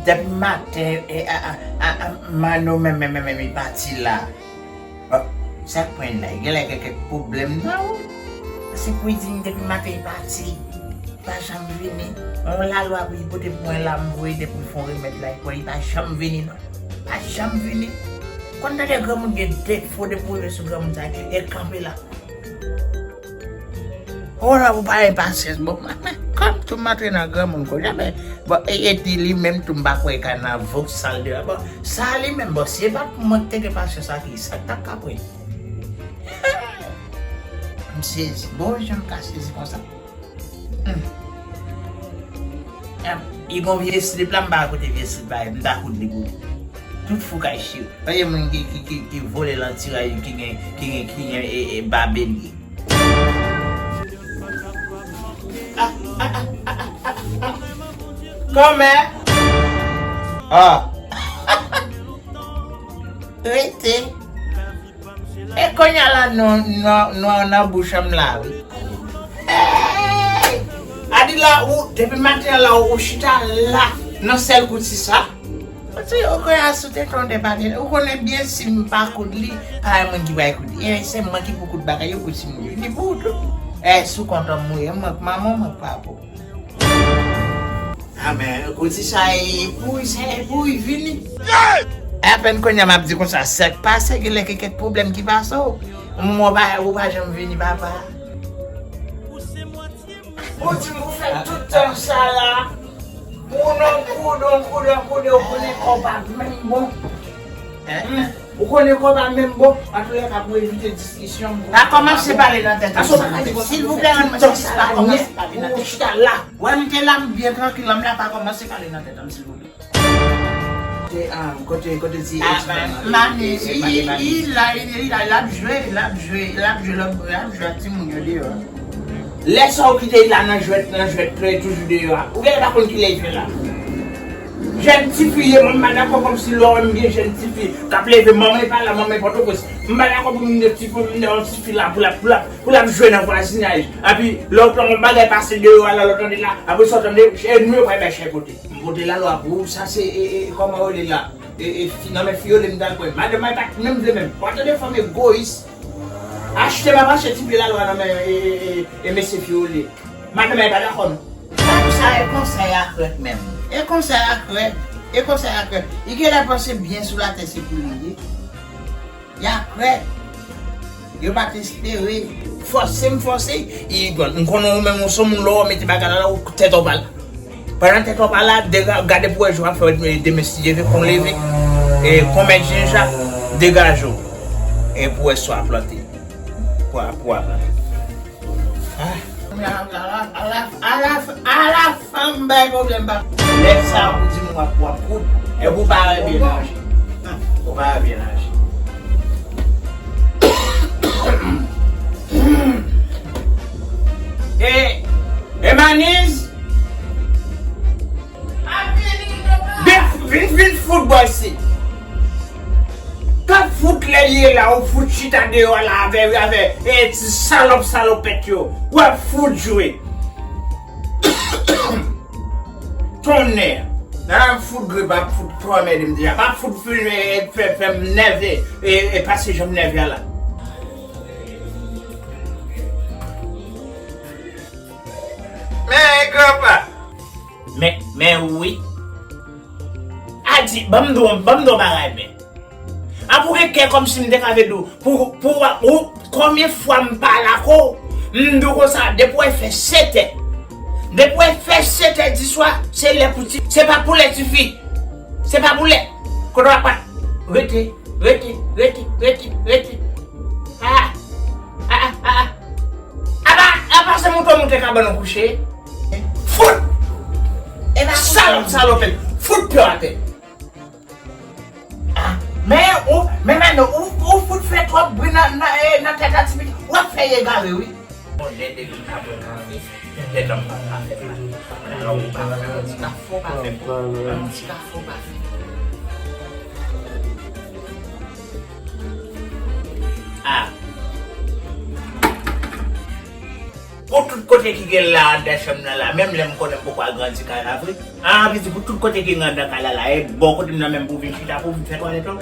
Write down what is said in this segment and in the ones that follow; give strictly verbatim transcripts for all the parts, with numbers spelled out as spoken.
Depi maten, e, a, a, a, a, Mano menm, menm, menm, menm, li pati la. Bon, sa k pran la? Genlè gen kèk pwoblèm nan, wi. Paske pou di m depi maten li pati, li pa janm vini. Yon lalwa pou li pote pou mwen la, m voye depi l fè yon remèd la, li pa janm vini, non. Pa janm vini. Konn tande granmoun gen defo, depi w rive sou granmoun sa, e kanpe la. O la, ou pa gen pasyans. Bon, men, men, kòm tou m antre nan granmoun kounye a, men, bon, e, epi li menm tou m pa kwè ka nan vòs sal de la. Bon, sa li menm, bon, si e pa pou mwen ki te gen pasyans ak li, sa k t ap kapwen. M sezi. Bon, jan m ka sezi konsa. Hmm. Ah, li gon vye slip la, m pa kote vye slip la, m ta koud li pou li. Tout fou kay chire. Paske moun ki, ki, ki, ki vole lan tiray, ki gen, ki gen, ki gen, e, e, babelye. Ah, ah, ah, ah, ah, ah. Kòmè? Ah. Rete. E kounye a la, nou, nou, nou nan bouch an m la, wi. Hey! Adila, ou, depi maten an la, ou, ou chita la, nan sèl kout sisa. Paske ou konnen a sou tete yon depake. Ou konnen byen si m pa koud li, pa yon moun ki pral koud li. E se mwen ki pou koud bagay yo, koud timoun yo. Li pou ou tou. E sou kont an m ou ye, mwen k manman, mwen k papa w. A men, kout sisa e pou li, sa e pou li vini. Apèn kounye a m ap di konsa, sa k pase, genlè gen kèk pwoblèm ki pase w. Yon moman ou pa, ou pa janm vini, papa. Ou di m ou fè tout tan sa la. Pou non koude, koude, koude, ou konnen kò w pa menm bon. Hmm. Ou konnen kò w pa menm bon. Antoulèka, pou evite diskisyon, m... Pa kòmanse pale nan tèt mwen. Silvouplè, rann mwen sèvis, pa kòmanse pale nan tèt mwen. Ou chita la. Wè, m te la, m byen trankil, m la, pa kòmanse pale nan tèt mwen, silvouplè. Kote, um, kote, kote ti... Ah, X-Men nan? Mani, li, li la, li, li la, l ap jwe, l ap jwe, l ap jwe, l ap, l ap jwe ak timoun yo deyò. Lè sa ou kite l la nan jwèt, nan jwèt, lè toujou deyò a. Ou genlè pa konn kilè l fè la. Jèn tifi ye, mwen m pa dakò kòmsi lè w wè m gen jèn tifi k ap leve, manman l pa la, manman l Pòtoprens. M pa dakò pou m gen tifi, m gen yon tifi la, pou l ap, pou l ap, pou l ap jwe nan vwazinaj. Epi, lè w pran yon bagay pase deyò a la, lè w tande la, apre sa w tande, ènmi yo pral bay chèkote. M pote lalwa pou ou, sa se, e, e, kòman yo rele la? E, e, fi, nan men fi yo, lè m t al pran. Madanm mwen pa t menm vle menm. W ap tande fanm egoyis. Achte m ap achte ti pye lalwa nan men, e, e, e, e mesye fi yo li. Madanm mwen pa dakò non. Fanm sa e konsa y a krèk menm. E konsa y a krèk. E konsa y a krèk. Li genlè panse byen sou latè se pou li ye. Y a krèk. Yo pa t espere. Fòse m fòse. I, bon, m konnen ou menm ou se moun lè w mete bagay la, ou tèt ou pa la. Pandan tèt ou pa la, dega-, gade pou wè jou a fè, demen si Dye vle, kon leve. E kon mèt jenja, degaje w. E pou wè sa w a plante. Pou w a, pou w a plante. Ah. Ala, ala, ala, ala, ala fanm bay pwoblèm ba. Lè sa ou di m w ap, w ap koud, e ou pa wè byen aji. Ou pa wè byen aji. E, e Maniz, vin, vin, vin fout bò isit. K ap fout lè l ye la, ou fout chita deyò la avè, avè, e ti salòp, salopèt yo. W ap fout jwe. Tonnè. Nan ap fout grip, ap fout tòmède m deja. Pa fout fè, fè, fè m nève, e, e pase jan m nève a la. Men, granpa. Men, men wi. A di, ban m di w, ban m di w bagay, men. An pou gen kè kòmsi m te ka vle di w, pou, pou, ou, konbyen fwa m pale ak ou, m di w konsa, depi w wè fè sèt è. Depi w wè fè sèt è di swa, se lè pou ti, se pa pou lè tifi. Se pa pou lè. Kote w ap pran? Rete, rete, rete, rete, rete. Ah, ah, ah, ah, ah. Apa, apa se moute w moute kabann ou kouche? Fout! Salòp, salopèt. Fout pye w atè. Ah, men ou, men Mano, ou, ou fout fè twòp bri nan, nan, eh, nan tèt a ti pitit. W ap fè l egare, wi. Bon, lè de li pa bon nan vi, lè nonm pa ka fè mal. Alò, ou pa fè, ou ti ka fè, ou pa fè, ou ti ka fè, ou pa fè. Ah. Pou tout Kote ki gen la anndan chanm nan la, menm lè m konnen m poko al grandi kay la vre. A, vle di pou tout kote ki gen anndan kay la la, e bò kote m nan menm pou vin chita, pou vin fè twalèt ou.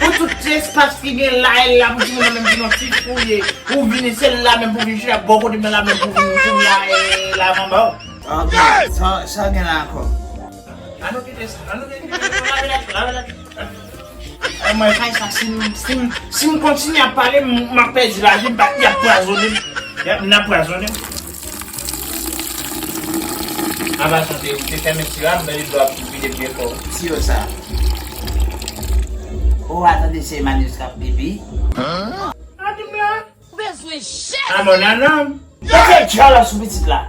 Pou tout espas ki gen la, e la pou timoun nan menm vin yon ti fouye. Ou vini, se la menm pou vin chita, bò kote m nan la menm pou vin, pou vin la, e la m anba w. Ok, sa, sa gen la ankò? An nou kite sa, an nou kite sa, lave la, lave la. Ay, mwen fè sa, si m, si m, si m kontinye ap pale, m, m ap pèdi lavi m, pa, y ap pwazonnen m. Y ap, n ap pwazonnen m. Apa sa te, ou te fèmen ti la, m tande dlo ap vide byen fò. Ti yo sa. O, a tande se Emmanuel k ap pipi. An di m la. Ou bezwen jès! A mon nanm! Mete djòl sou pitit la!